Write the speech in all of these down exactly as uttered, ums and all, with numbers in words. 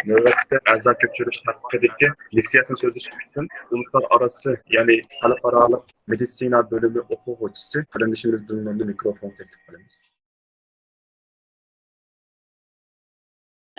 نۆۋەتتە ئەزا كۆچۈرۈش ھەققىدىكى لېكسىيەسىنى سۆزلىشىش ئۈچۈن ئۇلۇسلار ئارىسى، يەنى خەلقئارالىق مېدىتسىنا بۆلۈمى ئوقۇغۇچىسى قېرىندىشىمىز دىلنۇرنى مىكروفونغا تەكلىپ قىلىمىز.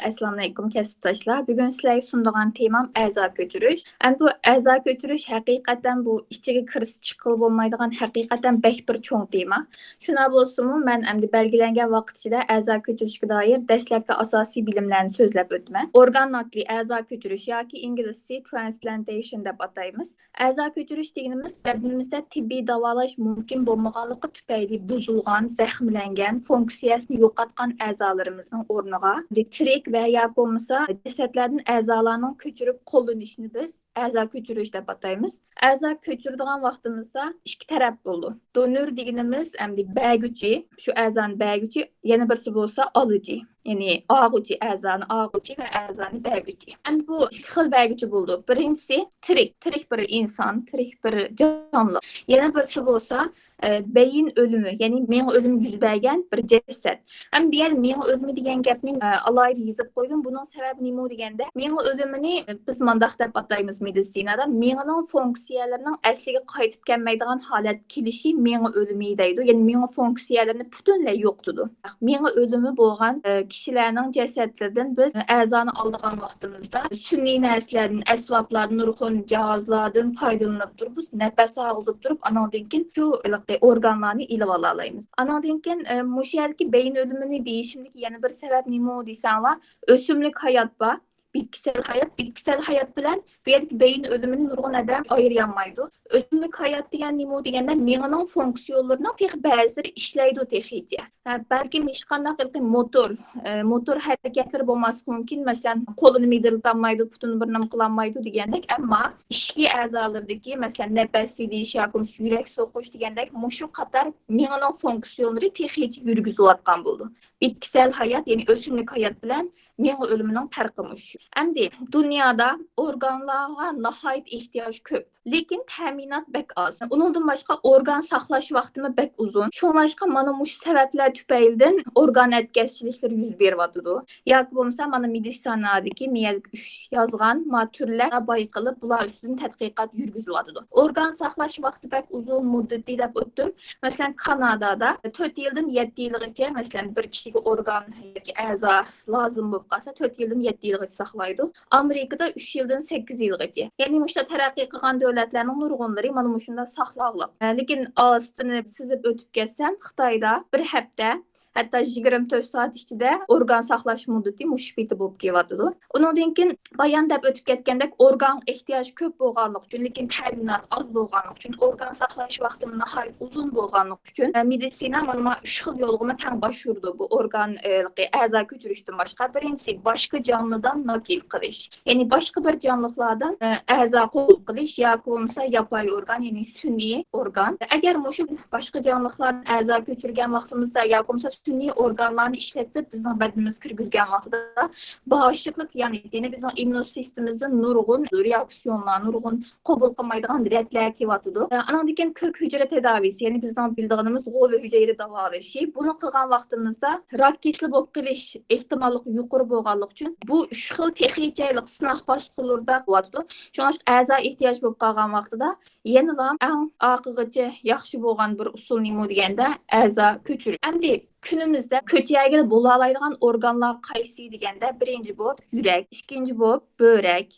ئەسسالامۇئەلەيكۇم، كەسىپداشلار. بۈگۈن سىلەرگە سۇنىدىغان تېمام ئەزا كۆچۈرۈش. ئەمدى بۇ ئەزا كۆچۈرۈش ھەقىقەتەن بۇ ئىچىگە كىرسە چىققىلى بولمايدىغان ھەقىقەتەن بەك بىر چوڭ تېما. شۇنداق بولسىمۇ، مەن ئەمدى بەلگىلەنگەن ۋاقىت ئىچىدە ئەزا كۆچۈرۈشكە دائىر دەسلەپكى ئاساسىي بىلىملەرنى سۆزلەپ ئۆتىمەن. ئورگان ناقلى ئەزا كۆچۈرۈش ياكى ئىنگلىزچە ترانسپلانتېيشن دەپ ئاتايمىز. ئەزا كۆچۈرۈش دېگىنىمىز بەدىنىمىزدە تېببىي داۋالاش مۇمكىن بولمىغانلىقى تۈپەيلى بۇزۇلغان، زەخىملەنگەن، فۇنكسىيەسىنى يوقاتقان ئەزالىرىمىزنىڭ ئورنىغا تىرىك ۋە ياكى بولمىسا جەسەتلەردىن ئەزالارنىڭ كۆچۈرۈپ قوللىنىشىنى بىز ئەزا كۆچۈرۈش دەپ ئاتايمىز. ئەزا كۆچۈرىدىغان ۋاقتىمىزدا ئىككى تەرەپ بولىدۇ. دونور دېگىنىمىز ئەمدى بەرگۈچى، شۇ ئەزانى بەرگۈچى، يەنە بىرسى بولسا ئالغۇچى. يەنى ئاغۇچى، ئەزانى ئاغۇچى ۋە ئەزانى بەرگۈچى. ئەمدى بۇ ئىككى خىل بەرگۈچى بولىدۇ. بىرىنچىسى تىرىك، تىرىك بىر ئىنسان، تىرىك بىر جانلىق. يەنە بىرسى بولسا، ئە، بەيىن ئۆلۈمى، يەنى مېڭە ئۆلۈمى يۈز بەرگەن بىر جەسەت. ئەمدى بۇ يەردە مېڭە ئۆلۈمى دېگەن گەپنى، ئە، ئالاھىدە يېزىپ قويدۇم. بۇنىڭ سەۋەبى نېمە دېگەندە، مېڭە ئۆلۈمىنى، ئە، بىز مانداق دەپ ئاتايمىز مېدىتسىنادا. مېڭىنىڭ فۇنكسىيەلىرىنىڭ ئەسلىگە قايتىپ كەلمەيدىغان ھالەتكە كېلىشى مېڭە ئۆلۈمى دەيدۇ. يەنى مېڭە فۇنكسىيەلىرىنى پۈتۈنلەي يوقىتىدۇ. مېڭە ئۆلۈمى بولغان، ئە، كىشىلەرنىڭ جەسەتلىرىدىن بىز، ئە، ئەزانى ئالىدىغان ۋاقتىمىزدا سۈنئىي نەرسىلەردىن، ئەسۋابلاردىن، نۇرغۇن جاھازلاردىن پايدىلىنىپ تۇرۇپ، بىز نەپەس ئالغۇزۇپ تۇرۇپ، ئانىڭدىن كېيىن شۇ ھېلىقى ئورگانلارنى ئېلىۋالالايمىز. ئانىڭدىن كېيىن، ئە، مۇشۇ يەردىكى بەيىن ئۆلۈمىنى دېيىشىمدىكى يەنە بىر سەۋەب نېمە دېسەڭلار، ئۆسۈملۈك ھايات بار. بىتكىسەل ھايات، بىتكىسەل ھايات بىلەن بۇ يەردىكى بەيىن ئۆلۈمىنى نۇرغۇن ئادەم ئايرىيالمايدۇ. ئۆسۈملۈك ھايات دېگەن نېمە دېگەندە، مېڭىنىڭ فۇنكسىيونلىرىنىڭ تېخى بەزىلىرى ئىشلەيدۇ تېخىچە. ھە، بەلكىم ھېچقانداق ھېلىقى موتور، ئە، موتور ھەرىكەتلىرى بولماسلىقى مۇمكىن. مەسىلەن، قولىنى مىدىرلىتالمايدۇ، پۇتىنى بىر نېمە قىلالمايدۇ دېگەندەك. ئەمما ئىچكى ئەزالىرىدىكى، مەسىلەن، نەپەس ئېلىش ياكى بولمىسا يۈرەك سوقۇش دېگەندەك مۇشۇ قاتار مېڭىنىڭ فۇنكسىيونلىرى تېخىچە يۈرگۈزۈلۈۋاتقان بولىدۇ. بىتكىسەل ھايات، يەنى ئۆسۈملۈك ھايات بىلەن مېڭە ئۆلۈمىنىڭ پەرقى مۇشۇ. ئەمدى دۇنيادا ئورگانلارغا ناھايىتى ئېھتىياج كۆپ، لېكىن تەمىنات بەك ئاز. ئۇنىڭدىن باشقا ئورگان ساقلاش ۋاقتىمۇ بەك ئۇزۇن. شۇڭلاشقا مانا مۇشۇ سەۋەبلەر تۈپەيلىدىن ئورگان ئەتكەسچىلىكلىرى يۈز بېرىۋاتىدۇ. ياكى بولمىسا مانا مېدىتسىنادىكى مېيەلىك ئۈچ يازغان ما تۈرلەر بايقىلىپ، بۇلار ئۈستىدىن تەتقىقات يۈرگۈزۈلۈۋاتىدۇ. ئورگان ساقلاش ۋاقتى بەك ئۇزۇن مۇددىتى دەپ ئۆتتۈم. مەسىلەن، كانادادا تۆت يىلدىن يەتتە يىلغىچە، مەسىلەن، بىر كىشىگە ئورگان ياكى ئەزا لازىم بولۇپ قالسا، تۆت يىلدىن يەتتە يىلغىچە ساقلايدۇ. ئامېرىكىدا ئۈچ يىلدىن سەككىز يىلغىچە. يەنى مۇشۇنداق تەرەققىي قىلغان دۆلەتلەرنىڭ نۇرغۇنلىرى مانا مۇشۇنداق ساقلاغلىق. لېكىن ئاستىنى سىزىپ ئۆتۈپ كەتسەم، خىتايدا بىر ھەپتە، ھەتتا يىگىرمە تۆت سائەت ئىچىدە ئورگان ساقلاش مۇددىتى مۇشۇ پېتى بولۇپ كېلىۋاتىدۇ. ئۇنىڭدىن كېيىن بايان دەپ ئۆتۈپ كەتكەندەك، ئورگانغا ئېھتىياج كۆپ بولغانلىقى ئۈچۈن، لېكىن تەمىنات ئاز بولغانلىقى ئۈچۈن، ئورگان ساقلاش ۋاقتىمۇ ناھايىتى ئۇزۇن بولغانلىقى ئۈچۈن، ئە، مېدىتسىنا مانا ما ئۈچ خىل يولغىمۇ تەڭ باش ئۇرىدۇ بۇ ئورگان، ئە، ئەزا كۆچۈرۈشتىن باشقا. بىرىنچىسى، باشقا جانلىدىن ناكىل قىلىش. يەنى باشقا بىر جانلىقلاردىن، ئە، ئەزا قوبۇل قىلىش ياكى بولمىسا ياپايى ئورگان، يەنى سۈنئىي ئورگان. ئەگەر مۇشۇ باشقا جانلىقلاردىن ئەزا كۆچۈرگەن ۋاقتىمىزدا ياكى بولمىسا سۈنئىي ئورگانلارنى ئىشلىتىپ بىزنىڭ بەدىنىمىزگە كىرگۈزگەن ۋاقتىدا باشلىقلىق، يەنى، يەنى بىزنىڭ ئىممۇن سىستېمىمىزدىن نۇرغۇن رېئاكسىيونلار، نۇرغۇن قوبۇل قىلمايدىغان رەتلەر كېلىۋاتىدۇ. ئانىڭدىن كېيىن كۆك ھۈجرە تەداۋىسى، يەنى بىزنىڭ بىلىدىغىنىمىز غول ھۈجەيرە داۋالىشى. بۇنى قىلغان ۋاقتىمىزدا راك كېسىلى بولۇپ قېلىش ئېھتىماللىقى يۇقىرى بولغانلىقى ئۈچۈن بۇ ئۈچ خىل تېخىچە ھېلىقى سىناق باسقۇنلىرىدا قىلىۋاتىدۇ. شۇڭلاشقا ئەزا ئېھتىياج بولۇپ قالغان ۋاقتىدا يەنىلا ئەڭ ئاخىرغىچە ياخشى بولغان بىر ئۇسۇل نېمە دېگەندە ئەزا كۆچۈرۈش. ئەمدى كۈنىمىزدە كۆچۈرگىلى بولالايدىغان ئورگانلار قايسى دېگەندە، بىرىنچى بولۇپ يۈرەك، ئىككىنچى بولۇپ بۆرەك،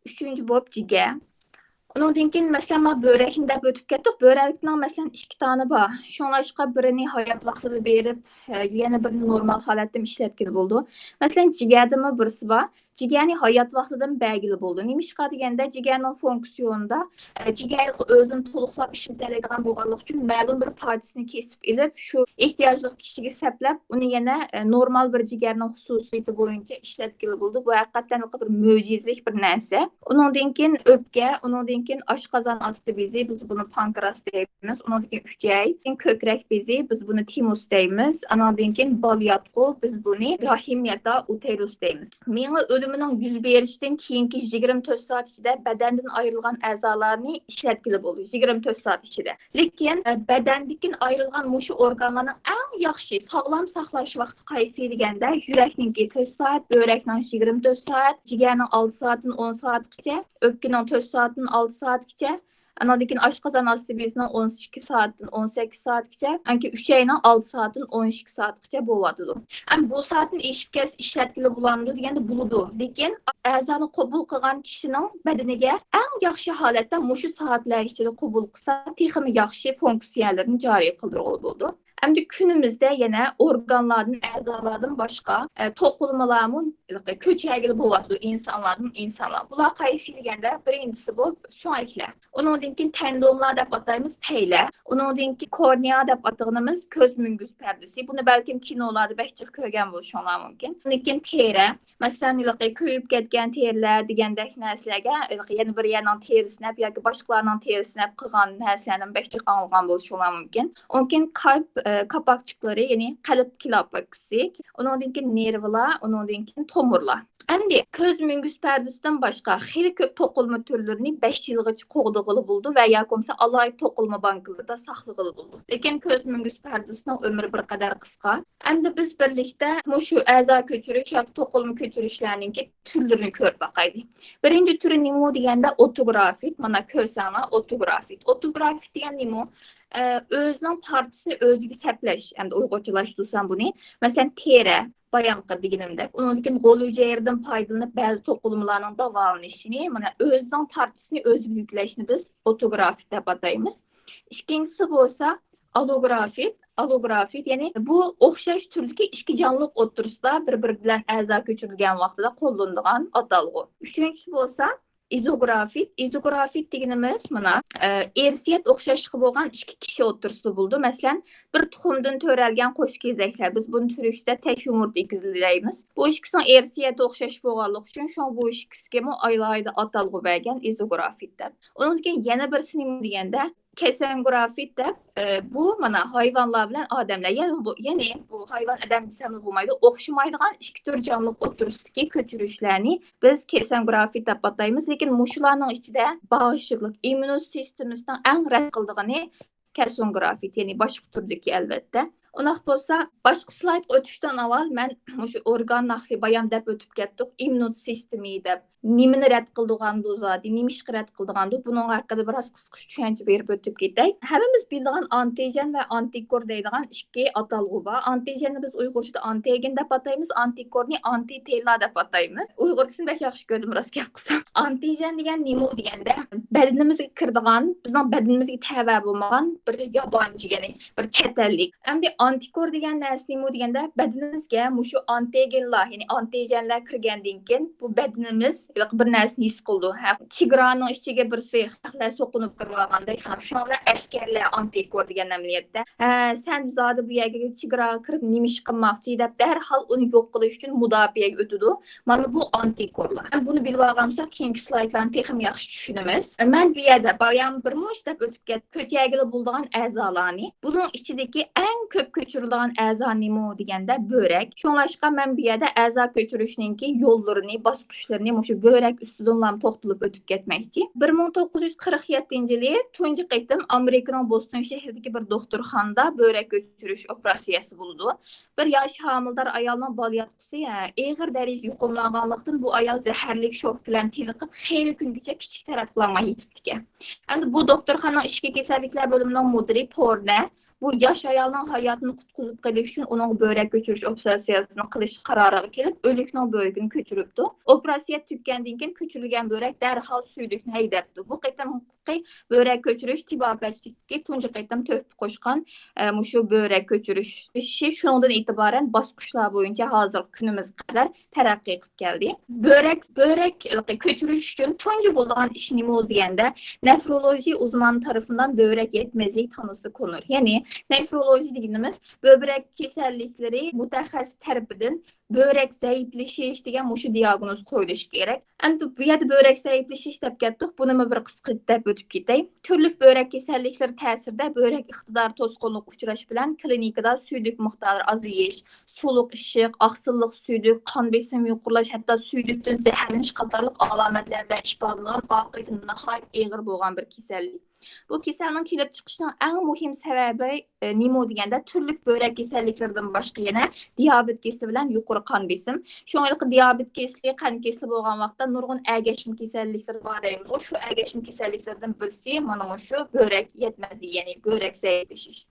ئۈچىنچى بولۇپ جىگەر. ئۇنىڭدىن كېيىن، مەسىلەن، مانا بۆرەكنى دەپ ئۆتۈپ كەتتۇق. بۆرەكنىڭ، مەسىلەن، ئىككى تانى بار. شۇڭلاشقا بىرىنى ھايات ۋاقتىدا بېرىپ، ئە، يەنە بىرىنى نورمال ھالەتتىمۇ ئىشلەتكىلى بولىدۇ. مەسىلەن، جىگەردىمۇ بىرسى بار. جىگەرنى ھايات ۋاقتىدىن بەرگىلى بولىدۇ. نېمىشقا دېگەندە، جىگەرنىڭ فۇنكسىيونىدا، ئە، جىگەر ئۆزىنى تولۇقلاپ ئىشلىتەلەيدىغان بولغانلىقى ئۈچۈن، مەلۇم بىر پارچىسىنى كېسىپ ئېلىپ، شۇ ئېھتىياجلىق كىشىگە سەپلەپ، ئۇنى يەنە، ئە، نورمال بىر جىگەرنىڭ خۇسۇسىيىتى بويىچە ئىشلەتكىلى بولىدۇ. بۇ ھەقىقەتەن بىر مۆجىزىلىك بىر نەرسە. ئۇنىڭدىن كېيىن ئۆپكە، ئۇنىڭدىن كېيىن ئاشقازان ئاستى بېزى، بىز بۇنى پانكراس دەيمىز. ئۇنىڭدىن كېيىن ئۈچەي، كېيىن كۆكرەك بېزى، بىز بۇنى تىمۇس دەيمىز. ئانىڭدىن كېيىن بالىياتقۇ، بىز بۇنى راھىم ياتا ئۇتېرۇس دەيمىز. مېڭە ئۆلۈمىنىڭ يۈز بېرىشتىن كېيىنكى يىگىرمە تۆت سائەت ئىچىدە بەدەندىن ئايرىلغان ئەزالارنى ئىشلەتكىلى بولىدۇ، يىگىرمە تۆت سائەت ئىچىدە. لېكىن، ئە، بەدەندىن ئايرىلغان مۇشۇ ئورگانلارنىڭ ئەڭ ياخشى ساغلام ساقلاش ۋاقتى قايسى دېگەندە، يۈرەكنىڭكى تۆت سائەت، بۆرەكنىڭ يىگىرمە تۆت سائەت، جىگەرنىڭ ئالتە سائەتتىن ئون سائەتكىچە، ئۆپكىنىڭ تۆت سائەتتىن ئالتە سائەتكىچە، ئانىڭدىن كېيىن ئاشقازان ئاستى بېزىنىڭ ئون ئىككى سائەتتىن ئون سەككىز سائەتكىچە، ئانكى ئۈچەينىڭ ئالتە سائەتتىن ئون ئىككى سائەتكىچە بولۇۋاتىدۇ. ئەمما بۇ سائەتتىن ئېشىپ كەتسە ئىشلەتكىلى بولامدۇ دېگەندە بولىدۇ. لېكىن ئەزانى قوبۇل قىلغان كىشىنىڭ بەدىنىگە ئەڭ ياخشى ھالەتتە مۇشۇ سائەتلەر ئىچىدە قوبۇل قىلسا، تېخىمۇ ياخشى فۇنكسىيەلىرىنى جارى قىلدۇرغىلى بولىدۇ. ئەمدى كۈنىمىزدە يەنە ئورگانلاردىن، ئەزالاردىن باشقا، ئە، توقۇلمىلارمۇ كۆچەرگىلى بولۇۋاتىدۇ، ئىنسانلاردىن ئىنسانلار. بۇلار قايسى دېگەندە، بىرىنچىسى بۇ سۆڭەكلەر. ئۇنىڭدىن كېيىن تەندونلار دەپ ئاتايمىز، پەيلەر. ئۇنىڭدىن كېيىن كورنېئا دەپ ئاتىغىنىمىز كۆز مۈڭگۈز پەردىسى. بۇنى بەلكىم كىنولاردا بەك جىق كۆرگەن بولۇشۇڭلار مۇمكىن. ئۇنىڭدىن كېيىن تېرە. مەسىلەن، ھېلىقى كۆيۈپ كەتكەن تېرىلەر دېگەندەك نەرسىلەرگە، ھېلىقى يەنە بىر يەرنىڭ تېرىسىنى ياكى باشقىلارنىڭ تېرىسىنى قىلغان نەرسىلەرنى بەك جىق ئاڭلىغان بولۇشۇڭلار مۇمكىن. ئۇنىڭدىن كېيىن قەلب، ئە، قاپاقچىقلىرى، يەنى قەلب كىلاپاكىسى. ئۇنىڭدىن كېيىن نېرۋىلار، ئۇنىڭدىن كېيىن تومۇرلار. ئەمدى كۆز مۈڭگۈز پەردىسىدىن باشقا خېلى كۆپ توقۇلما تۈرلىرىنى بەش يىلغىچە قوغدىغىلى بولىدۇ ۋە ياكى بولمىسا ئالاھىدە توقۇلما بانكىلىرىدا ساقلىغىلى بولىدۇ. لېكىن كۆز مۈڭگۈز پەردىسىنىڭ ئۆمرى بىر قەدەر قىسقا. ئەمدى بىز بىرلىكتە مۇشۇ ئەزا كۆچۈرۈش ياكى توقۇلما كۆچۈرۈشلەرنىڭكى تۈرلىرىنى كۆرۈپ باقايلى. بىرىنچى تۈرى نېمە دېگەندە ئوتوگرافىت، مانا كۆرسەڭلار ئوتوگرافىت. ئوتوگرافىت دېگەن نېمە؟ ئە، ئۆزىنىڭ پارچىسىنى ئۆزىگە سەپلەش، ئەمدى ئۇيغۇرچىلاشتۇرسام بۇنى، مەسىلەن، تېرە، بايامقى دېگىنىمدەك، ئۇنىڭدىن كېيىن غول ھۈجەيرىدىن پايدىلىنىپ بەزى توقۇلمىلارنىڭ داۋالىنىشىنى، مانا ئۆزىنىڭ پارچىسىنى ئۆزىگە يۈكلەشنى بىز ئوتوگرافىت دەپ ئاتايمىز. ئىككىنچىسى بولسا ئاللوگرافىت. ئاللوگرافىت، يەنى بۇ ئوخشاش تۈردىكى ئىككى جانلىق ئوتتۇرىسىدا بىر-بىرى بىلەن ئەزا كۆچۈرۈلگەن ۋاقتىدا قوللىنىدىغان ئاتالغۇ. ئۈچىنچىسى بولسا ئىزوگرافىت. ئىزوگرافىت دېگىنىمىز مانا، ئە، ئىرسىيەت ئوخشاشلىقى بولغان ئىككى كىشى ئوتتۇرىسىدا بولىدۇ. مەسىلەن، بىر تۇخۇمدىن تۆرەلگەن قوش كېزەكلەر. بىز بۇنى تۈركچىدە تەك يۇمۇرتقا ئىكىزى دەيمىز. بۇ ئىككىسىنىڭ ئىرسىيەتى ئوخشاش بولغانلىقى ئۈچۈن، شۇڭا بۇ ئىككىسىگىمۇ ئالاھىدە ئاتالغۇ بەرگەن ئىزوگرافىت دەپ. ئۇنىڭدىن كېيىن يەنە بىرسى نېمە دېگەندە، كېسسوگرافىت دەپ، ئە، بۇ مانا ھايۋانلار بىلەن ئادەملەر، يەنى بۇ، يەنى بۇ ھايۋان ئادەم دېسەممۇ بولمايدۇ، ئوخشىمايدىغان ئىككى تۈر جانلىق ئوتتۇرىسىدىكى كۆچۈرۈشلەرنى بىز كېسسوگرافىت دەپ ئاتايمىز. لېكىن مۇشۇلارنىڭ ئىچىدە باشلىقلىق ئىممۇن سىستېمىسىنىڭ ئەڭ رەت قىلىدىغىنى كېسسوگرافىت، يەنى باشقا تۈردىكى ئەلۋەتتە. ئۇنداق بولسا، باشقا سلايدقا ئۆتۈشتىن ئاۋۋال مەن مۇشۇ ئورگان ناخلى بايام دەپ ئۆتۈپ كەتتۇق، ئىممۇن سىستېمى دەپ. نېمىنى رەت قىلىدىغاندۇ زادى، نېمىشقا رەت قىلىدىغاندۇ، بۇنىڭ ھەققىدە بىراز قىسقىچە چۈشەنچە بېرىپ ئۆتۈپ كېتەي. ھەممىمىز بىلىدىغان ئانتىجېن ۋە ئانتىكور دەيدىغان ئىككى ئاتالغۇ بار. ئانتىجېننى بىز ئۇيغۇرچىدا ئانتىگېن دەپ ئاتايمىز، ئانتىكورنى ئانتىتېلا دەپ ئاتايمىز. ئۇيغۇرچىسىنى بەك ياخشى كۆردۈم، راست گەپ قىلسام. ئانتىجېن دېگەن نېمە دېگەندە، بەدىنىمىزگە كىرىدىغان، بىزنىڭ بەدىنىمىزگە تەۋە بولمىغان بىر يابانچى، يەنى بىر چەت ئەللىك. ئەمدى ئانتىكور دېگەن نەرسە نېمە دېگەندە، بەدىنىمىزگە مۇشۇ ئانتىگېنلار، يەنى ئانتىجېنلار كىرگەندىن كېيىن، بۇ بەدىنىمىز ھېلىقى بىر نەرسىنى ھېس قىلىدۇ. ھە، چېگرانىڭ ئىچىگە بىرسى خەقلەر سوقۇنۇپ كىرىۋالغاندەك، شۇنىڭ بىلەن ئەسكەرلەر ئانتىكور دېگەن ئەمەلىيەتتە، ھە، سەن زادى بۇ يەرگە چېگراغا كىرىپ نېمە ئىش قىلماقچى دەپ، دەرھال ئۇنى يوق قىلىش ئۈچۈن مۇداپىئەگە ئۆتىدۇ. مانا بۇ ئانتىكورلار. ھەم بۇنى بىلىۋالغان بولساق، كېيىنكى سلايدلارنى تېخىمۇ ياخشى چۈشىنىمىز. مەن بۇ يەردە بايام بىر مۇش دەپ ئۆتۈپ كەتتىم. كۆچەرگىلى بولىدىغان ئەزالارنى، بۇنىڭ ئىچىدىكى ئەڭ كۆپ كۆچۈرۈلىدىغان ئەزا نېمە دېگەندە، بۆرەك. شۇڭلاشقا مەن بۇ يەردە ئەزا كۆچۈرۈشنىڭكى يوللىرىنى، باسقۇچلىرىنى مۇشۇ بۆرەك ئۈستىدىنلا توختىلىپ ئۆتۈپ كەتمەكچى. بىر مىڭ توققۇز يۈز قىرىق يەتتىنچى يىلى تۇنجى قېتىم ئامېرىكىنىڭ بوستون شەھىرىدىكى بىر دوختۇرخانىدا بۆرەك كۆچۈرۈش ئوپېراتسىيەسى بولىدۇ. بىر ياش ھامىلىدار ئايالنىڭ بالىياتقۇسى، ھە، ئېغىر دەرىجىدە يۇقۇملانغانلىقتىن، بۇ ئايال زەھەرلىك شوك بىلەن تېنىقىپ، خېلى كۈنگىچە كىچىك تەرەت قىلالماي يېتىپتىكەن. ئەمدى بۇ دوختۇرخانىنىڭ ئىچكى كېسەللىكلەر بۆلۈمىنىڭ مۇدىرى پورنە بۇ ياش ئايالنىڭ ھاياتىنى قۇتقۇزۇپ قېلىش ئۈچۈن ئۇنىڭغا بۆرەك كۆچۈرۈش ئوپېراتسىيەسىنى قىلىش قارارىغا كېلىپ، ئۆلۈكنىڭ بۆرىكىنى كۆچۈرۈپتۇ. ئوپېراتسىيە تۈگىگەندىن كېيىن كۆچۈرۈلگەن بۆرەك دەرھال سۈيدۈكنى ھەيدەپتۇ. بۇ قېتىم بۆرەك كۆچۈرۈش تېبابەتچىلىكى تۇنجى قېتىم تۆھپە قوشقان، ئە، مۇشۇ بۆرەك كۆچۈرۈش ئىشى شۇنىڭدىن ئېتىبارەن باسقۇچلار بويىچە ھازىرقى كۈنىمىزگە قەدەر تەرەققىي قىلىپ كەلدى. بۆرەك، بۆرەك كۆچۈرۈش ئۈچۈن تۇنجى بولىدىغان ئىش نېمە دېگەندە، نېفرولوگىيە ئۇزمانى تەرىپىندىن بۆرەك يەتمەزلىك تانىسى قونۇر. يەنى نېفرولوژى دېگىنىمىز بۆبرەك كېسەللىكلىرى مۇتەخەسسىس تەرىپىدىن بۆرەك زەئىپلىشىش دېگەن مۇشۇ دىياگنوز قويۇلۇشى كېرەك. ئەمدى بۇ يەردە بۆرەك زەئىپلىشىش دەپ كەتتۇق، بۇنىمۇ بىر قىسقىچە دەپ ئۆتۈپ كېتەي. تۈرلۈك بۆرەك كېسەللىكلىرى تەسىرىدە بۆرەك ئىقتىدارى توسقۇنلۇققا ئۇچراش بىلەن كلىنىكىدا سۈيدۈك مىقدارى ئازىيىش، سۇلۇق ئىششىق، ئاقسىللىق سۈيدۈك، قان بېسىمى يۇقىرىلاش، ھەتتا سۈيدۈكتىن زەھەرلىنىش قاتارلىق ئالامەتلەر بىلەن ئىپادىلىنىدىغان ئاقىۋىتى ناھايىتى ئېغىر بولغان بىر كېسەللىك. بۇ كېسەلنىڭ كېلىپ چىقىشىنىڭ ئەڭ مۇھىم سەۋەبى، ئە، نېمە دېگەندە، تۈرلۈك بۆرەك كېسەللىكلىرىدىن باشقا يەنە دىيابېت كېسىلى بىلەن يۇقىرى قان بېسىم. شۇڭا ھېلىقى دىيابېت كېسىلى، قەنت كېسىلى بولغان ۋاقىتتا نۇرغۇن ئەگەشمە كېسەللىكلىرى بار دەيمىزغۇ، شۇ ئەگەشمە كېسەللىكلىرىدىن بىرسى مانا مۇشۇ بۆرەك يەتمەزلىكى، يەنى بۆرەك زەئىپلىشىش.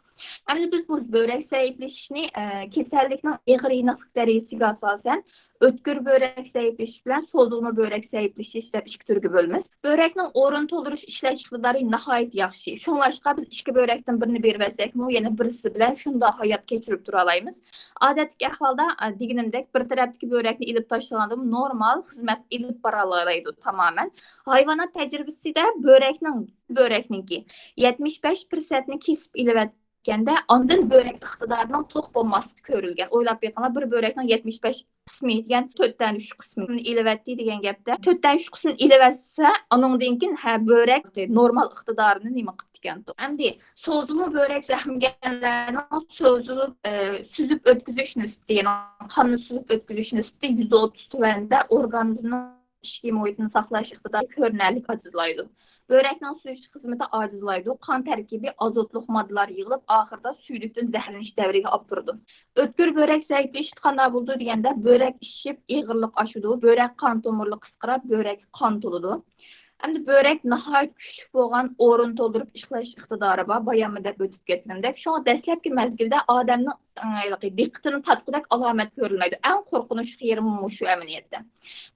ئەمدى بىز بۇ بۆرەك زەئىپلىشىشنى، ئە، كېسەللىكنىڭ ئېغىر ئېنىقلىق دەرىجىسىگە ئاساسەن، ئۆتكۈر بۆرەك زەئىپلىشىش بىلەن سوزۇلما بۆرەك زەئىپلىشىش دەپ ئىككى تۈرگە بۆلىمىز. بۆرەكنىڭ ئورۇن تولدۇرۇش ئىشلەش ئىقتىدارى ناھايىتى ياخشى. شۇڭلاشقا بىز ئىككى بۆرەكتىن بىرىنى بېرىۋەتسەكمۇ، يەنە بىرسى بىلەن شۇنداق ھايات كەچۈرۈپ تۇرالايمىز. ئادەتتىكى ئەھۋالدا، ئە، دېگىنىمدەك، بىر تەرەپتىكى بۆرەكنى ئېلىپ تاشلىغاندىمۇ نورمال خىزمەت ئېلىپ بارالايدۇ تامامەن. ھايۋانات تەجرىبىسىدە بۆرەكنىڭ، بۆرەكنىڭكى يەتمىش بەش پىرسەنتنى كېسىپ ئېلىۋەتكەندە، ئاندىن بۆرەك ئىقتىدارىنىڭ توق بولماسلىقى كۆرۈلگەن. ئويلاپ بېقىڭلار، بىر بۆرەكنىڭ يەتمىش بەش قىسمى دېگەن تۆتتىن ئۈچ قىسمىنى ئېلىۋەتتى دېگەن گەپتە. تۆتتىن ئۈچ قىسمىنى ئېلىۋەتسە، ئانىڭدىن كېيىن، ھە، بۆرەك نورمال ئىقتىدارىنى نېمە قىپتىكەنتۇ. ئەمدى سوزۇلما بۆرەك زەخىمگەنلەرنىڭ سوزۇلۇپ، ئە، سۈزۈپ ئۆتكۈزۈش نىسبىتى، يەنى قاننى سۈزۈپ ئۆتكۈزۈش نىسبىتى يۈزدە ئوتتۇز تۆۋەندە، ئورگانىزمنىڭ ئىچكى مۇھىتىنى ساقلاش ئىقتىدارى كۆرۈنەرلىك ئاجىزلايدۇ. بۆرەكنىڭ سۈزۈش خىزمىتى ئاجىزلايدۇ. قان تەركىبى ئازوتلۇق ماددىلار يىغىلىپ، ئاخىرىدا سۈيدۈكتىن زەھەرلىنىش دەۋرىگە ئاپىرىدۇ. ئۆتكۈر بۆرەك زەئىپلىشىشتا قانداق بولىدۇ دېگەندە، بۆرەك ئىششىپ، ئېغىرلىق ئاشىدۇ، بۆرەك قان تومۇرلىرى قىسقىراپ، بۆرەك قان تولىدۇ. ئەمدى بۆرەك ناھايىتى كۈچلۈك بولغان، ئورۇن تولدۇرۇپ ئىشلەش ئىقتىدارى بار، باياممۇ دەپ ئۆتۈپ كەتكىنىمدەك. شۇڭا دەسلەپكى مەزگىلدە ئادەمنىڭ، ئە، دىققىتىنى تارتقۇدەك ئالامەت كۆرۈلمەيدۇ. ئەڭ قورقۇنچلۇق يېرىمۇ مۇشۇ ئەمەلىيەتتە.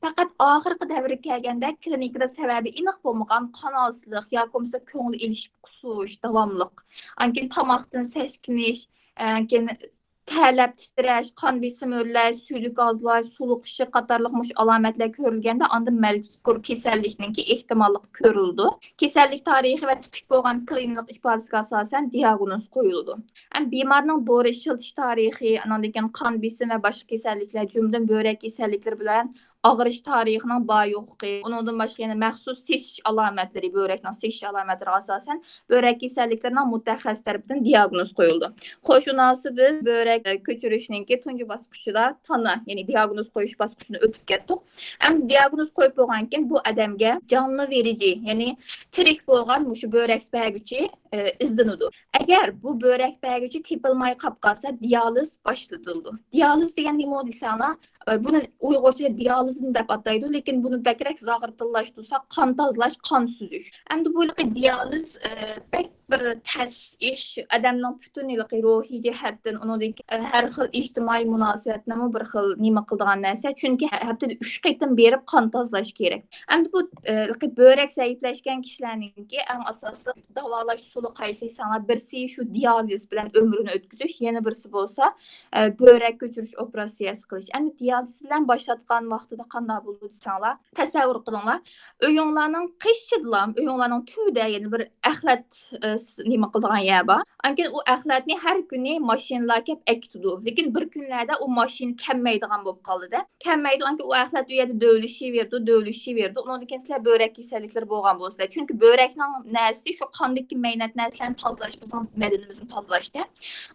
پەقەت ئاخىرقى دەۋرگە كەلگەندە كلىنىكىدا سەۋەبى ئېنىق بولمىغان قانالسىزلىق ياكى بولمىسا كۆڭۈل ئېلىشىپ قۇسۇش داۋاملىق، ئاندىن كېيىن تاماقتىن سەسكىنىش، ئاندىن كېيىن تەرلەپ تىترەش، قان بېسىمى ئۆرلەش، سۈيدۈك ئازلاش، سۇلۇق ئىششىق قاتارلىق مۇشۇ ئالامەتلەر كۆرۈلگەندە، ئاندىن مەزكۇر كېسەللىكنىڭكى ئېھتىماللىقى كۆرۈلىدۇ. كېسەللىك تارىخى ۋە تىپىك بولغان كلىنىكىلىق ئىپادىسىگە ئاساسەن دىياگنوز قويۇلىدۇ. ھەم بىمارنىڭ دورا ئىشلىتىش تارىخى، ئانىڭدىن كېيىن قان بېسىمى ۋە باشقا كېسەللىكلەر، جۈملىدىن بۆرەك كېسەللىكلىرى بىلەن ئاغرىش تارىخىنىڭ بار يوقلۇقى، ئۇنىڭدىن باشقا يەنە مەخسۇس سېسىش ئالامەتلىرى، بۆرەكنىڭ سېسىش ئالامەتلىرىگە ئاساسەن بۆرەك كېسەللىكلىرىنىڭ مۇتەخەسسىس تەرىپىدىن دىياگنوز قويۇلىدۇ. خوش، ئۇنىڭ ئۈستىگە بۆرەك، ئە، كۆچۈرۈشنىڭكى تۇنجى باسقۇچىدا تانا، يەنى دىياگنوز قويۇش باسقۇچىنى ئۆتۈپ كەتتۇق. ئەمدى دىياگنوز قويۇپ بولغاندىن كېيىن بۇ ئادەمگە جانلىنىۋېرىجى، يەنى تىرىك بولغان مۇشۇ بۆرەك بەرگۈچى، ئە، ئىزدىنىدۇ. ئەگەر بۇ بۆرەك بەرگۈچى تېپىلماي قاپ قالسا، دىيالىز باشلىتىلىدۇ. دىيالىز دېگەن نېمە دېسەڭلار، ئە، بۇنى ئۇيغۇرچە دىيالىزم دەپ ئاتايدۇ، لېكىن بۇنى بەكرەك زاغرا تىللاشتۇرساق، قان تازىلاش، قان سۈزۈش. ئەمدى بۇ ھېلىقى دىيالىز، ئە، بەك بىر تەس ئىش، ئادەمنىڭ پۈتۈن ھېلىقى روھىي جەھەتتىن، ئۇنىڭدىن كېيىن، ئە، ھەر خىل ئىجتىمائىي مۇناسىۋەتنىمۇ بىر خىل نېمە قىلىدىغان نەرسە. چۈنكى ھە-، ھەپتىدە ئۈچ قېتىم بېرىپ قان تازىلاش كېرەك. ئەمدى بۇ، ئە، ھېلىقى بۆرەك زەئىپلەشكەن كىشىلەرنىڭكى ئەڭ ئاساسلىق داۋالاش ئۇسۇلى قايسى دېسەڭلار، بىرسى شۇ دىيالىز بىلەن ئۆمرىنى ئۆتكۈزۈش، يەنە بىرسى بولسا، ئە، بۆرەك كۆچۈرۈش ئوپېراتسىيەسى قىلىش. ئەمدى دىيالىز بىلەن باشلاتقان ۋاقتىدا قانداق بولىدۇ دېسەڭلار، تەسەۋۋۇر قىلىڭلار، ئۆيۈڭلارنىڭ قېشىدىلا، ئۆيۈڭلارنىڭ تۈۋىدە يەنە بىر ئەخلەت، ئە، س-، نېمە قىلىدىغان يەر بار. ئاندىن كېيىن ئۇ ئەخلەتنى ھەر كۈنى ماشىنىلار كەپ ئەكېتىدۇ. لېكىن بىر كۈنلەردە ئۇ ماشىنا كەلمەيدىغان بولۇپ قالىدۇ. كەلمەيدۇ، ئاندىن كېيىن ئۇ ئەخلەت ئۇ يەردە دۆۋىلىشىۋېرىدۇ، دۆۋىلىشىۋېرىدۇ. ئۇنىڭدىن كېيىن سىلەر بۆرەك كېسەللىكلىرى بولغان بولىسىلەر. چۈنكى بۆرەكنىڭ نەرسىسى شۇ قاندىكى مەينەت نەرسىلەرنى تازىلاش، بىزنىڭ بەدىنىمىزنى تازىلاشتا.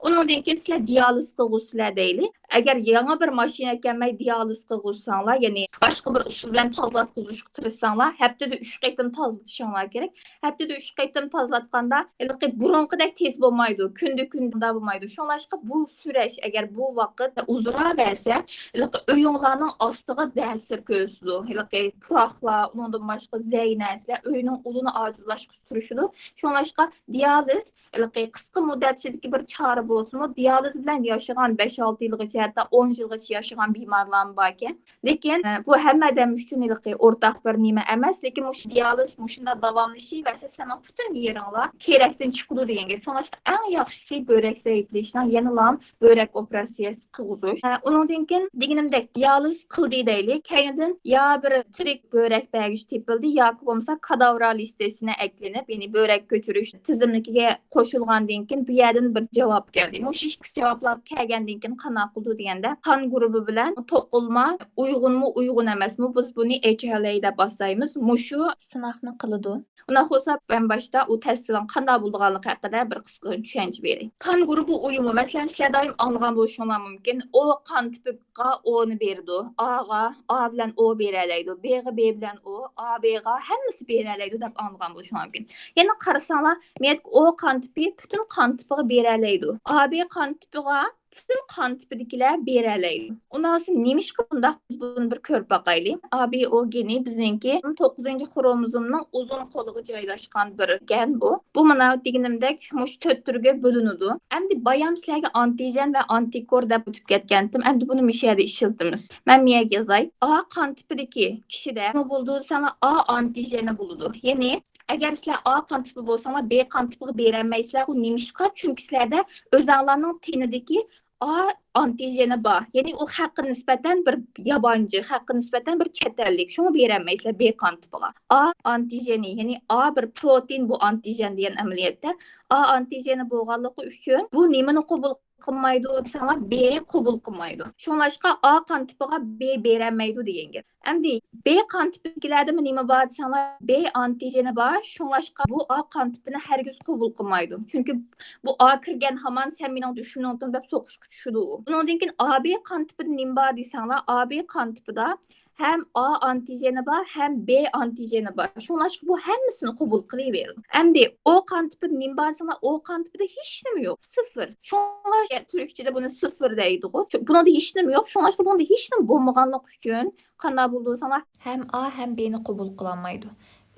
ئۇنىڭدىن كېيىن سىلەر دىيالىز قىلغۇسىلەر دەيلى. ئەگەر يېڭى بىر ماشىنا كەلمەي دىيالىز قىلغۇزساڭلار، يەنى باشقا بىر ئۇسۇل بىلەن تازىلاتقۇزۇشقا تىرىشساڭلار، ھەپتىدە ئۈچ قېتىم تازىلىتىشىڭلار كېرەك. ھەپتىدە ئۈچ قېتىم تازىلاتقاندا، ھېلىقى بۇرۇنقىدەك تېز بولمايدۇ، كۈندە كۈندە بولمايدۇ. شۇڭلاشقا بۇ سۈرەش، ئەگەر بۇ ۋاقىت ئۇزىراۋەرسە، ھېلىقى ئۆيۈڭلارنىڭ ئاستىغا تەسىر كۆرسىتىدۇ. ھېلىقى پۇراقلار، ئۇنىڭدىن باشقا زەي نەرسىلەر ئۆينىڭ ئۇلىنى ئاجىزلاشقا سۈرۈشىدۇ. شۇڭلاشقا دىيالىز ھېلىقى قىسقا مۇددەت ئىچىدىكى بىر چارە بولسىمۇ، دىيالىز بىلەن ياشىغان بەش-ئالتە يىلغىچە، ھەتتا ئون يىلغىچە ياشىغان بىمارلارمۇ باركەن. لېكىن، ئە، بۇ ھەممە ئادەم ئۈچۈن ھېلىقى ئورتاق بىر نېمە ئەمەس. لېكىن مۇشۇ دىيالىز مۇشۇنداق داۋاملىشىۋەرسە، سېنىڭ پۈتۈن يېرىڭلار كېرەكتىن چىقىدۇ دېگەن گەپ. شۇڭلاشقا ئەڭ ياخشىسى بۆرەك زەئىپلىشىشنىڭ يەنىلا بۆرەك ئوپېراتسىيەسى قىلغۇزۇش. ئە، ئۇنىڭدىن كېيىن دېگىنىمدەك دىيالىز قىلدى دەيلى. كەينىدىن يا بىر تىرىك بۆرەك بەرگۈچى تېپىلدى ياكى بولمىسا كاداۋرا لىستىسىنى ئەكلىنىپ، يەنى بۆرەك كۆچۈرۈش تىزىملىكىگە قوشۇلغاندىن كېيىن، بۇ يەردىن بىر جاۋاب كەلدى. مۇشۇ ئىككى جاۋابلار كەلگەندىن كېيىن قانداق قىلىدۇ دېگەندە، قان گۇرۇپپا بىلەن توقۇلما ئۇيغۇنمۇ، ئۇيغۇن ئەمەسمۇ، بىز بۇنى ئېچ ئېل ئەي دەپ ئاتايمىز. مۇشۇ سىناقنى قىلىدۇ. ئۇنداق بولسا، مەن باشتا ئۇ تەستىنىڭ قانداق بولىدىغانلىقى ھەققىدە بىر قىسقا چۈشەنچە بېرەي. قان گۇرۇپپا ئۇيۇمى، مەسىلەن، سىلەر دائىم ئاڭلىغان بولۇشۇڭلار مۇمكىن، ئو قان تىپىغا ئونى بېرىدۇ، ئاغا ئا بىلەن ئو بېرەلەيدۇ، بېغا بې بىلەن ئو، ئا بېغا ھەممىسى بېرەلەيدۇ دەپ ئاڭلىغان بولۇشۇڭلار مۇمكىن. يەنە قارىساڭلار، مېيەتكە ئو قان تىپى پۈتۈن قان تىپىغا بېرەلەيدۇ. ئا بې قان تىپىغا پۈتۈن قان تىپىدىكىلەر بېرەلەيدۇ. ئۇنداق بولسا نېمىشقا بۇنداق؟ بىز بۇنى بىر كۆرۈپ باقايلى. ئا بې ئو گېنى بىزنىڭكى توققۇزىنچى خروموزومنىڭ ئۇزۇن قولىغا جايلاشقان بىر گەن بۇ. بۇ مانا دېگىنىمدەك مۇشۇ تۆت تۈرگە بۆلۈنىدۇ. ئەمدى بايام سىلەرگە ئانتىجېن ۋە ئانتىكور دەپ ئۆتۈپ كەتكەنتىم. ئەمدى بۇنى مۇشۇ يەردە ئىشلىتىمىز. مەن مۇ يەرگە يازاي. ئا قان تىپىدىكى كىشىدە نېمە بولىدۇ دېسەڭلار، ئا ئانتىجېنى بولىدۇ. يەنى ئەگەر سىلەر ئا قان تىپى بولساڭلار، بې قان تىپىغا بېرەلمەيسىلەر. ئۇ نېمىشقا؟ چۈنكى سىلەردە ئۆزەڭلارنىڭ تېنىدىكى ئا ئانتىجېنى بار. يەنى ئۇ خەققە نىسبەتەن بىر يابانچى، خەققە نىسبەتەن بىر چەت ئەللىك. شۇڭا بېرەلمەيسىلەر بې قان تىپىغا. ئا ئانتىجېنى، يەنى ئا بىر پروتېين بۇ ئانتىجېن دېگەن ئەمەلىيەتتە. ئا ئانتىجېنى بولغانلىقى ئۈچۈن بۇ نېمىنى قوبۇل قىلمايدۇ دېسەڭلار، بېنى قوبۇل قىلمايدۇ. شۇڭلاشقا ئا قان تىپىغا بې بېرەلمەيدۇ دېگەن گەپ. ئەمدى بې قان تىپىدىكىلەردىمۇ نېمە بار دېسەڭلار، بې ئانتىجېنى بار، شۇڭلاشقا بۇ ئا قان تىپىنى ھەرگىز قوبۇل قىلمايدۇ. چۈنكى بۇ ئا كىرگەن ھامان سەن مېنىڭ دۈشمىنىمتۇن دەپ سوقۇشقا چۈشىدۇ ئۇ. ئۇنىڭدىن كېيىن ئا بې قان تىپىدا نېمە بار دېسەڭلار، ئا بې قان تىپىدا ھەم ئا ئانتىجېنى بار، ھەم بې ئانتىجېنى بار. شۇڭلاشقا بۇ ھەممىسىنى قوبۇل قىلىۋېرىدۇ. ئەمدى ئو قان تىپىدا نېمە بار دېسەڭلار، ئو قان تىپىدا ھېچنېمە يوق. سىفىر. شۇڭلاشقا تۈركچىدە بۇنى سىفىر دەيدىغۇ. چۈ-، بۇنىڭدا ھېچنېمە يوق. شۇڭلاشقا بۇنىڭدا ھېچنېمە بولمىغانلىقى ئۈچۈن قانداق بولىدۇ دېسەڭلار، ھەم ئا، ھەم بېنى قوبۇل قىلالمايدۇ.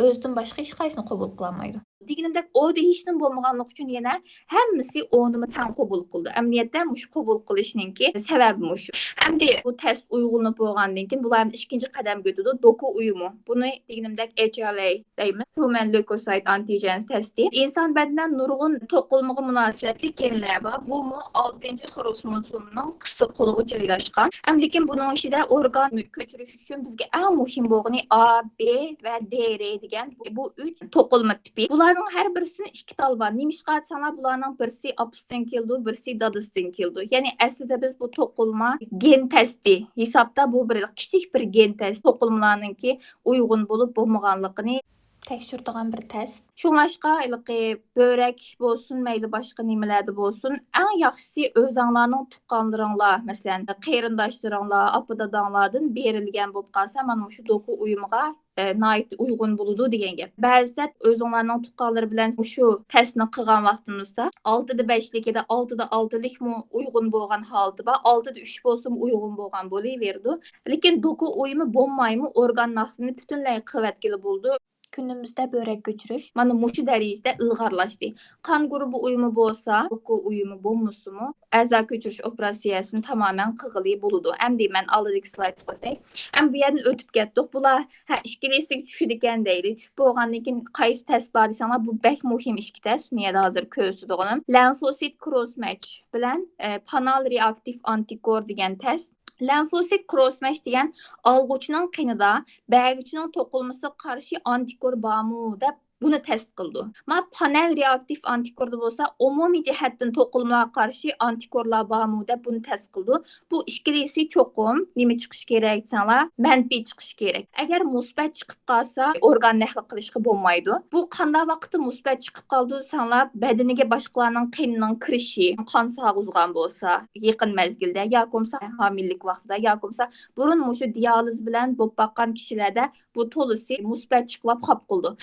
ئۆزىدىن باشقا ھېچقايسىنى قوبۇل قىلالمايدۇ. دېگىنىمدەك، ئودا ھېچنېمە بولمىغانلىقى ئۈچۈن يەنە ھەممىسى ئونىمۇ تەڭ قوبۇل قىلىدۇ. ئەمەلىيەتتە مۇشۇ قوبۇل قىلىشنىڭكى سەۋەبى مۇشۇ. ئەمدى بۇ تەست ئۇيغۇنلىنىپ بولغاندىن كېيىن، بۇلار ئىككىنچى قەدەمگە ئۆتىدۇ. دوكا ئۇيۇمى. بۇنى دېگىنىمدەك ئېچ ئېل ئەي دەيمىز. ھيۇمەن ليۇكوسايت ئانتىجېنز تەستى. ئىنسان بەدىنىدە نۇرغۇن توقۇلمىغا مۇناسىۋەتلىك گېنلەر بار. بۇمۇ ئالتىنچى خروموزومنىڭ قىسقا قولىغا جايلاشقان. ئەمدى لېكىن بۇنىڭ ئىچىدە ئورگان كۆچۈرۈش ئۈچۈن بىزگە ئەڭ مۇھىم بولغىنى ئا، بې ۋە دې رې دېگەن بۇ، بۇ ئۈچ توقۇلما تىپى. بۇلارنىڭ ھەر بىرسىنىڭ ئىككى تالى بار. نېمىشقا دېسەڭلار، بۇلارنىڭ بىرسى ئاپىسىدىن كېلىدۇ، بىرسى دادىسىدىن كېلىدۇ. يەنى ئەسلىدە بىز بۇ توقۇلما گېن تەستى ھېسابتا، بۇ بىر كىچىك بىر گېن تەستى. توقۇلمىلارنىڭكى ئۇيغۇن بولۇپ بولمىغانلىقىنى تەكشۈرىدىغان بىر تەست. شۇڭلاشقا ھېلىقى بۆرەك بولسۇن، مەيلى باشقا نېمىلەردە بولسۇن، ئەڭ ياخشىسى ئۆزەڭلارنىڭ تۇغقانلىرىڭلار، مەسىلەن، قېرىنداشلىرىڭلار، ئاپا-داداڭلاردىن بېرىلگەن بولۇپ قالسا، مانا مۇشۇ دوكا ئۇيۇمىغا، ئە، ناھايىتى ئۇيغۇن بولىدۇ دېگەن گەپ. بەزىدە ئۆزۈڭلارنىڭ تۇغقانلىرى بىلەن مۇشۇ تەستنى قىلغان ۋاقتىمىزدا، ئالتىدا بەشلىكىدە، ئالتىدا ئالتىلىكمۇ ئۇيغۇن بولغان ھالىتى بار، ئالتىدا ئۈچ بولسىمۇ ئۇيغۇن بولغان بولۇۋېرىدۇ. لېكىن دوكا ئۇيۇمى بولمايمۇ، ئورگان نەقلىنى پۈتۈنلەي قىلىۋەتكىلى بولىدۇ. كۈنىمىزدە بۆرەك كۆچۈرۈش مانا مۇشۇ دەرىجىدە ئىلغارلاشتى. قان گۇرۇپپا ئۇيۇمى بولسا، دوكا ئۇيۇمى بولمىسىمۇ، ئەزا كۆچۈرۈش ئوپېراتسىيەسىنى تامامەن قىلغىلى بولىدۇ. ئەمدى مەن ئالدىدىكى سلايدقا ئۆتەي. ئەمدى بۇ يەردىن ئۆتۈپ كەتتۇق. بۇلار، ھە، ئىككىلىسىگە چۈشىدىكەن دەيلى. چۈشۈپ بولغاندىن كېيىن قايسى تەست بار دېسەڭلار، بۇ بەك مۇھىم ئىككى تەست. مەن يەنە ھازىر كۆرسىتىدىغىنىم. لەنفوسىت كروس مەتچ بىلەن، ئە، پانال رېئاكتىپ ئانتىكور دېگەن تەست. لەنفوسىت كروس مەتچ دېگەن ئالغۇچىنىڭ قېنىدا بەرگۈچىنىڭ توقۇلمىسىغا قارشى ئانتىكور بارمۇ دەپ بۇنى تەست قىلىدۇ. مانا پانال رېئاكتىپ ئانتىكوردا بولسا ئومۇمىي جەھەتتىن توقۇلمىلارغا قارشى ئانتىكورلار بارمۇ دەپ بۇنى تەست قىلىدۇ. بۇ ئىككىلىسى چوقۇم نېمە چىقىشى كېرەك دېسەڭلار، مەنپىي چىقىشى كېرەك. ئەگەر مۇسبەت چىقىپ قالسا، ئورگان نەقلى قىلىشقا بولمايدۇ. بۇ قانداق ۋاقىتتا مۇسبەت چىقىپ قالىدۇ دېسەڭلار، بەدىنىگە باشقىلارنىڭ قېنىنىڭ كىرىشى، قان ساغۇزغان بولسا، يېقىن مەزگىلدە ياكى بولمىسا ھامىلىلىك ۋاقتىدا ياكى بولمىسا بۇرۇن مۇشۇ دىيالىز بىلەن بولۇپ باققان كىشىلەردە بۇ تولىسى مۇسبەت چىقىپ قاپ قالىدۇ.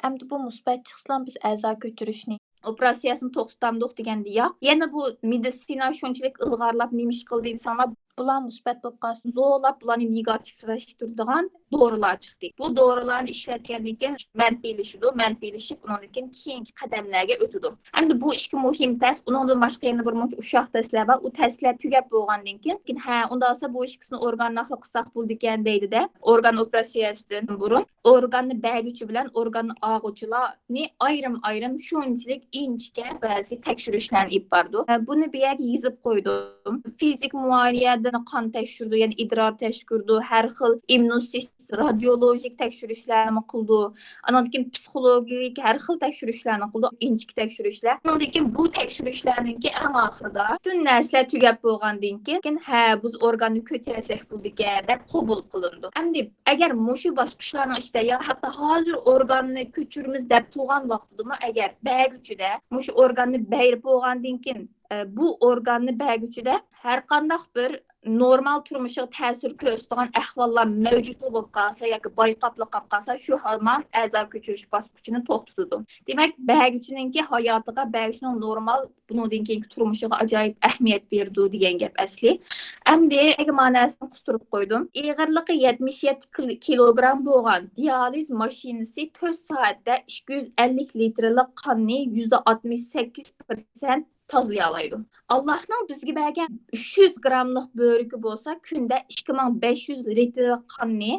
ئەمدى بۇ مۇسبەت چىقسىلا بىز ئەزا كۆچۈرۈشنى ئوپېراتسىيەسىنى توختىتامدۇق دېگەندە ياق. يەنە بۇ مېدىتسىنا شۇنچىلىك ئىلغارلاپ نېمە ئىش قىلدى دېسەڭلار، بۇلار مۇسبەت بولۇپ قالسا، زورلاپ بۇلارنى نېگاتىپلاشتۇرىدىغان دورىلار چىقتى. بۇ دورىلارنى ئىشلەتكەندىن كېيىن مەنپىيلىشىدۇ، مەنپىيلىشىپ ئۇنىڭدىن كېيىن كېيىنكى قەدەملەرگە ئۆتىدۇ. ئەمدى بۇ ئىككى مۇھىم تەست، ئۇنىڭدىن باشقا يەنە بىر مۇنچە ئۇششاق تەستلەر بار. ئۇ تەستلەر تۈگەپ بولغاندىن كېيىن، ھە، ئۇنداق بولسا بۇ ئىككىسىنى ئورگان نەقلى قىلساق بولىدىكەن دەيدىدە، ئورگان ئوپېراتسىيەسىدىن بۇرۇن ئورگاننى بەرگۈچى بىلەن ئورگاننى ئالغۇچىلارنى ئايرىم-ئايرىم شۇنچىلىك ئىنچىكە بەزى تەكشۈرۈشلەرنى ئېلىپ باردۇق. بۇنى بۇ يەرگە يېزىپ قويدۇم. فىزىك مۇئاينىيەدە قان تەكشۈرىدۇ، يەنى ئىدرار تەكشۈرىدۇ، ھەر خىل ئىممۇن سىستېما، رادىيولوگىك تەكشۈرۈشلەرنىمۇ قىلىدۇ. ئانان كېيىن پسىخولوگىك ھەر خىل تەكشۈرۈشلەرنى قىلىدۇ، ئىنچىكە تەكشۈرۈشلەر. ئۇنىڭدىن كېيىن بۇ تەكشۈرۈشلەرنىڭكى ئەڭ ئاخىرىدا پۈتۈن نەرسىلەر تۈگەپ بولغاندىن كېيىن، ھە، بىز ئورگاننى كۆچۈرسەك بولىدىكەن دەپ قوبۇل قىلىنىدۇ. ئەمدى ئەگەر مۇشۇ باسقۇچلارنىڭ ئىچىدە يا ھەتتا ھازىر ئورگاننى كۆچۈرىمىز دەپ تۇرغان ۋاقتىدىمۇ ئەگەر بەرگۈچىدە مۇشۇ ئورگاننى بەرىپ بولغاندىن كېيىن، ئە، بۇ ئورگاننى بەرگۈچىدە ھەر قانداق بىر نورمال تۇرمۇشىغا تەسىر كۆرسىتىدىغان ئەھۋاللار مەۋجۇتلا بولۇپ قالسا ياكى بايقاپلا قاپ قالسا، شۇ ھامان ئەزا كۆچۈرۈش باسقۇچىنى توختىتىدۇ. دېمەك، بەرگۈچىنىڭكى ھاياتىغا، بەرگۈچىنىڭ نورمال بۇنىڭدىن كېيىنكى تۇرمۇشىغا ئاجايىپ ئەھمىيەت بېرىدۇ دېگەن گەپ ئەسلى. ئەمدى مەنىسىنى قىستۇرۇپ قويدۇم. ئېغىرلىقى يەتمىش يەتتە كىل-، كىلوگرام بولغان دىيالىز ماشىنىسى تۆت سائەتتە ئىككى يۈز ئەللىك لىتىرلىق قاننى يۈزدە ئاتمىش سەككىز پىرسەنت تازىلىيالايدۇ. ئاللاھنىڭ بىزگە بەرگەن ئۈچ يۈز گراملىق بۆرىكى بولسا كۈندە ئىككى مىڭ بەش يۈز لىتىرلىق قاننى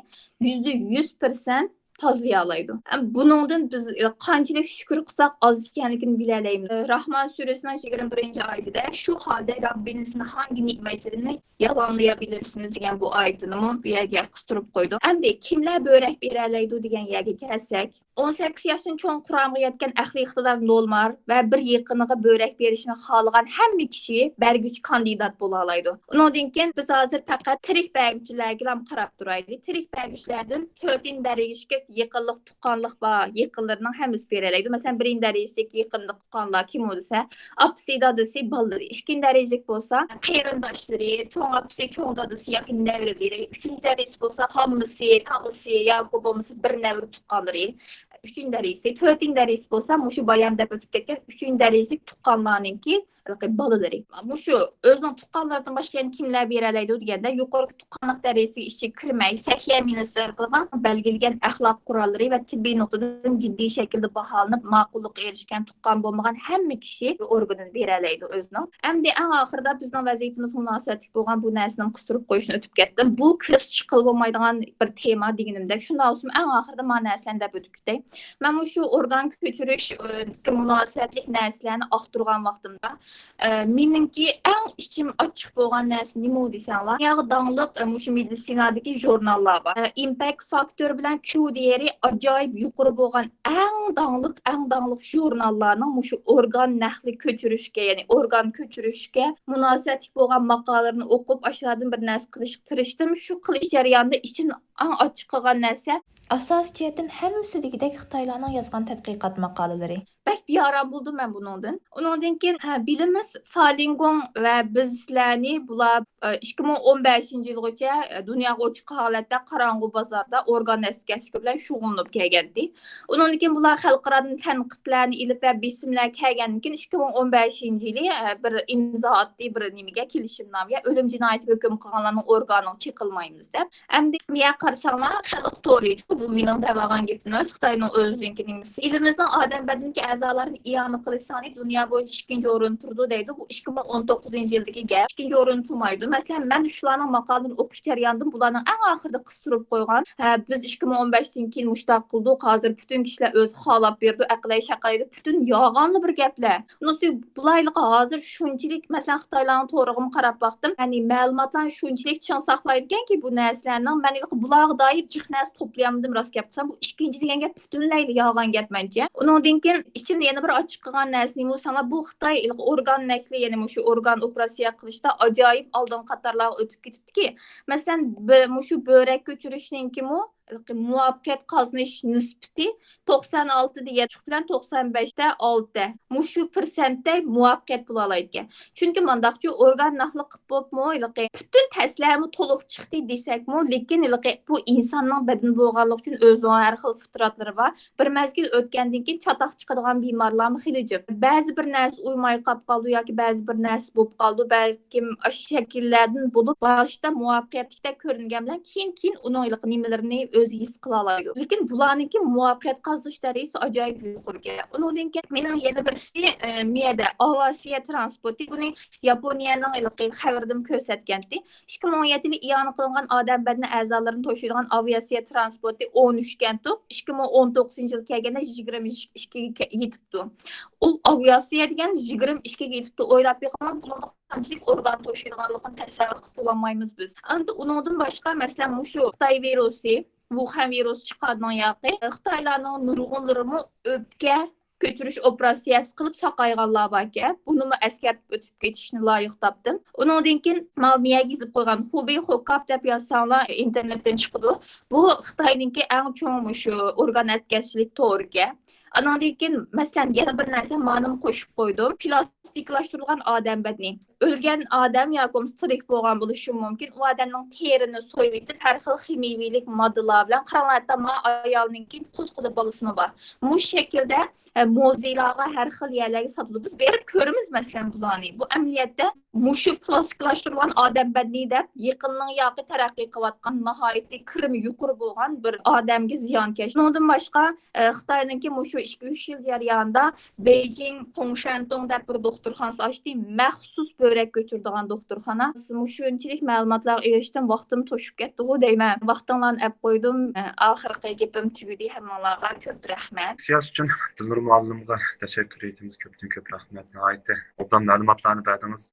يۈزدە يۈز پىرسەنت تازىلىيالايدۇ. بۇنىڭدىن بىز قانچىلىك شۈكۈر قىلساق ئاز ئىكەنلىكىنى بىلەلەيمىز. راھمان سۈرىسىنىڭ يىگىرمە بىرىنچى ئايىتىدە شۇ ھالدا رەببىنىزنىڭ ھاڭگى نېمەتلىرىنى يالانلىيابىلىرسىز دېگەن بۇ ئايىتىنىمۇ بۇ يەرگە قىستۇرۇپ قويدۇم. ئەمدى كىملەر بۆرەك بېرەلەيدۇ دېگەن يەرگە كەلسەك، ئون سەككىز ياشتىن چوڭ قۇرامىغا يەتكەن ئەقلىي ئىقتىدار نورمال ۋە بىر يېقىنىغا بۆرەك بېرىشنى خالىغان ھەممە كىشى بەرگۈچى كاندىدات بولالايدۇ. ئۇنىڭدىن كېيىن بىز ھازىر پەقەت تىرىك بەرگۈچىلەرگىلا قاراپ تۇرايلى. تىرىك بەرگۈچىلەردىن تۆتىنچى دەرىجىلىك يېقىنلىق تۇغقانلىق بار، يېقىنلىرىنىڭ ھەممىسى بېرەلەيدۇ. مەسىلەن، بىرىنچى دەرىجىلىك يېقىنلىق تۇغقانلار كىم ئۇ دېسە، ئاپىسى، دادىسى، بالىلىرى. ئىككىنچى دەرىجىلىك بولسا قېرىنداشلىرى، چوڭ ئاپىسى، چوڭ دادىسى ياكى نەۋرىلىرى. ئۈچىنچى دەرىجىسى بولسا ھاممىسى، تاغىسى ياكى بولمىسا بىر نەۋرە تۇغقانلىرى. ئۈچىنچى دەرىجىسى، تۆتىنچى دەرىجىسى بولسا مۇشۇ بايام دەپ ئۆتۈپ كەتكەن ئۈچىنچى دەرىجىلىك تۇغقانلارنىڭكى بالىلىرى. مۇشۇ ئۆزىنىڭ تۇغقانلىرىدىن باشقا يەنە كىملەر بېرەلەيدۇ دېگەندە، يۇقىرىقى تۇغقانلىق دەرىجىسىگە ئىچىگە كىرمەي، سەھىيە مىنىستىرلىقىنىڭ بەلگىلىگەن ئەخلاق قوراللىرى ۋە تېببىي نۇقتىدىن جىددىي شەكىلدە باھالىنىپ، ماقۇللۇققا ئېرىشكەن تۇغقان بولمىغان ھەممە كىشى ئورگىنىنى بېرەلەيدۇ ئۆزىنىڭ. ئەمدى ئەڭ ئاخىرىدا بىزنىڭ ۋەزىپىمىزگە مۇناسىۋەتلىك بولغان بۇ نەرسىنى قىستۇرۇپ قويۇشنى ئۆتۈپ كەتتىم. بۇ كىرىسچە قىلىپ بولمايدىغان بىر تېما دېگىنىمدەك، شۇنداق بولسىمۇ ئەڭ ئاخىرىدا مانا نەرسىلەرنى دەپ ئۆتۈپ كېتەي. مەن مۇشۇ ئورگان كۆچۈرۈش، ئى، مۇناسىۋەتلىك نەرسىلەرنى ئاختۇرغان ۋاقتىمدا، ئى، مېنىڭكى ئەڭ ئىچىم ئاچچىق بولغان نەرسە نېمە دېسەڭلار، دۇنياغا داڭلىق، ئى، مۇشۇ مېدىتسىنادىكى ژۇرناللار بار. ئى، ئىمپاكت فاكتور بىلەن كيۇ دېيەرى ئاجايىپ يۇقىرى بولغان ئەڭ داڭلىق، ئەڭ داڭلىق ژۇرناللارنىڭ مۇشۇ ئورگان نەقلى كۆچۈرۈشكە، يەنى ئورگان كۆچۈرۈشكە مۇناسىۋەتلىك بولغان ماقالىلىرىنى ئوقۇپ، ئاشۇلاردىن بىر نەرسە قىلىشقا تىرىشتىم. شۇ قىلىش جەريانىدا ئىچىمنى ئەڭ ئاچچىق قىلغان نەرسە، ئاساسىي جەھەتتىن ھەممىسى دېگۈدەك خىتايلارنىڭ يازغان تەتقىقات ماقالىلىرى. بەك بىئارام بولدۇم مەن بۇنىڭدىن. ئۇنىڭدىن كېيىن، ھە، بىلىمىز فالىنگوڭ ۋە بىزلەرنى بۇلار، ئە، ئىككى مىڭ ئون بەشىنچى يىلغىچە، ئە، دۇنياغا ئوچۇق ھالەتتە قاراڭغۇ بازاردا ئورگان نەسلىگەشلىكى بىلەن شۇغۇللىنىپ كەلگەنىدى. ئۇنىڭدىن كېيىن بۇلار خەلقئارادىن تەنقىدلەرنى ئېلىپ ۋە بېسىملار كەلگەندىن كېيىن، ئىككى مىڭ ئون بەشىنچى يىلى، ئە، بىر ئىمزا ئاتتى، بىر نېمىگە، كېلىشىمنامىگە، ئۆلۈم جىنايىتىگە ھۆكۈم قىلغانلارنىڭ ئورگانىغا چېقىلمايمىز دەپ. ئەمدى بۇ يەرگە قارىساڭلار، خەلق تورى، بۇ مېنىڭ دەۋالغان گېپىم ئەمەس، خىتاينىڭ ئۆزىنىڭكى نېمىسى. ئېلىمىزنىڭ ئادەم بەدىنىدىكى ئەزالارنى ئىئانە قىلىش سانى دۇنيا بويىچە ئىككىنچى ئورۇندا تۇرىدۇ دەيدۇ. بۇ ئىككى مىڭ ئون توققۇزىنچى يىلدىكى گەپ. ئىككىنچى ئورۇندا تۇرمايدۇ. مەسىلەن، مەن شۇلارنىڭ ماقالىلىرىنى ئوقۇش جەريانىدىمۇ بۇلارنىڭ ئەڭ ئاخىرىدا قىستۇرۇپ قويغان، ھە، بىز ئىككى مىڭ ئون بەشتىن كېيىن مۇشۇنداق قىلدۇق، ھازىر پۈتۈن كىشىلەر ئۆزى خالاپ بېرىدۇ، ئەقلەي شاقايدۇ، پۈتۈن يالغانلا بىر گەپلەر. ئۇنىسى بۇلار ھېلىقى ھازىر شۇنچىلىك، مەسىلەن، خىتايلارنىڭ تورىغىمۇ قاراپ باقتىم. يەنى مەلۇماتلارنى شۇنچىلىك چىڭ ساقلايدىكەنكى بۇ نەرسىلەرنىڭ، مەن ھېلىقى بۇلارغا دائىر جىق نەرسە توپلىيالمىدىم، راست گەپ قىلسام. بۇ ئىككىنچى دېگەن گەپ پۈتۈنلەيلا يالغان گەپ مەنچە. ئۇنىڭدىن كېيىن ئىچىمدە يەنە بىر ئاچچىق قىلغان نەرسە نېمە دېسەڭلار، بۇ خىتاي ھېلىقى ئورگان نەقلى، يەنى مۇشۇ ئورگان ئوپېراتسىيە قىلىشتا ئاجايىپ ئالدىنقى قاتارلارغا ئۆتۈپ كېتىپتىكى. مەسىلەن، بىر، مۇشۇ بۆرەك كۆچۈرۈشنىڭكىمۇ مۇۋەپپەقىيەت قازىنىش نىسبىتى توقسان ئالتە دېگەن بىلەن توقسان بەشتە ئالتە. مۇشۇ پىرسەنتتە مۇۋەپپەقىيەت بولالايدىكەن. چۈنكى مانداقچۇ ئورگان نەقلى قىلىپ بوپمۇ، ھېلىقى پۈتۈن تەسلەرمۇ تولۇق چىقتى دېسەكمۇ، لېكىن ھېلىقى بۇ ئىنساننىڭ بەدىنى بولغانلىقى ئۈچۈن ئۆزىنىڭ ھەر خىل فىتراتلىرى بار. بىر مەزگىل ئۆتكەندىن كېيىن چاتاق چىقىدىغان بىمارلارمۇ خېلى جىق. بەزى بىر نەرسە ئۇيماي قاپ قالىدۇ ياكى بەزى بىر نەرسە بولۇپ قالىدۇ. بەلكىم ئاشۇ شەكىللەردىن بولۇپ، باشتا مۇۋەپپەقىيەتلىكتەك كۆرۈنگەن بىلەن كېيىن، كېيىن ئۇنىڭ ھېلىقى نېمىلىرىنى ئۆزى ھېس قىلالايدۇ. لېكىن بۇلارنىڭكى مۇۋەپپەقىيەت قازىنىش دەرىجىسى ئاجايىپ يۇقىرىكەن. ئۇنىڭدىن كېيىن مېنىڭ يەنە بىرسى، ئە، مىيەدە ئاۋىئاتسىيە ترانسپورتى، بۇنى ياپونىيەنىڭ ھېلىقى خەۋىرىدىمۇ كۆرسەتكەنتى. ئىككى مىڭ ئون يەتتە يىلى ئىئانە قىلىنغان ئادەم بەدىنى ئەزالىرىنى توشۇيدىغان ئاۋىئاتسىيە ترانسپورتى ئون ئۈچكەنتۇ. ئىككى مىڭ ئون توققۇزىنچى يىلى كەلگەندە يىگىرمە ئىككىگە يېتىپتۇ. ئۇ ئاۋىئاتسىيە دېگەن يىگىرمە ئىككىگە يېتىپتۇ. ئويلاپ بېقىڭلار، بۇنىڭدا قانچىلىك ئورگان توشۇيدىغانلىقىنى تەسەۋۋۇر قىلىپ بولالمايمىز بىز. ئەمدى ئۇنىڭدىن باشقا، مەسىلەن، مۇشۇ خىتاي ۋىرۇسى، ۋۇخەن ۋىرۇسى چىققاندىن ياقى خىتايلارنىڭ نۇرغۇنلىرىمۇ ئۆپكە كۆچۈرۈش ئوپېراتسىيەسى قىلىپ ساقايغانلار باركەن. بۇنىمۇ ئەسكەرتىپ ئۆتۈپ كېتىشنى لايىق تاپتىم. ئۇنىڭدىن كېيىن ماۋۇ مىيەگە يېزىپ قويغان خۇبېي خوكاپ دەپ يازساڭلار ئىنتېرنېتتىن چىقىدۇ. بۇ خىتاينىڭكى ئەڭ چوڭ مۇشۇ ئورگان ئەتكەسچىلىك تورىكەن. ئانىڭدىن كېيىن، مەسىلەن، يەنە بىر نەرسە مانىمۇ قوشۇپ قويدۇم. پلاستىكلاشتۇرۇلغان ئادەم بەدىنى. ئۆلگەن ئادەم ياكى بولمىسا تىرىك بولغان بولۇشى مۇمكىن. ئۇ ئادەمنىڭ تېرىنى سويۇۋېتىپ، ھەر خىل خىمىيىۋىلىك ماددىلار بىلەن، قاراڭلار، ھەتتا ما ئايالنىڭكى قوسقىدا بالىسىمۇ بار. مۇشۇ شەكىلدە ئە، مۇزېيلارغا، ھەر خىل يەرلەرگە ساتىدۇ. بىز بېرىپ كۆرىمىز، مەسىلەن، بۇلارنى. بۇ ئەمەلىيەتتە مۇشۇ پلاستىكلاشتۇرۇلغان ئادەم بەدىنى دەپ، يېقىننىڭ ياقى تەرەققىي قىلىۋاتقان ناھايىتى كىرىمى يۇقىرى بولغان بىر ئادەمگە زىيانكەش. ئۇنىڭدىن باشقا، ئە، خىتاينىڭكى مۇشۇ ئىككى، ئۈچ يىل جەريانىدا بېيجىڭ توڭشەنتۇڭ دەپ بىر دوختۇرخانىسى ئاچتى. مەخسۇس بۆرەك كۆچۈرىدىغان دوختۇرخانا. مۇشۇنچىلىك مەلۇماتلارغا ئېرىشتىم، ۋاقتىم توشۇپ كەتتىغۇ دەيمەن. ۋاقتىڭلارنى ئەپ قويدۇم. ئاخىرقى گېپىم تۈگىدى. ھەممىڭلارغا كۆپ رەھمەت. سىياس ئۈچۈن دىلنۇر مۇئەللىمغا تەشەككۈر ئېيتىمىز. كۆپتىن كۆپ رەھمەت. ناھايىتى ئوبدان مەلۇماتلارنى بەردىڭىز.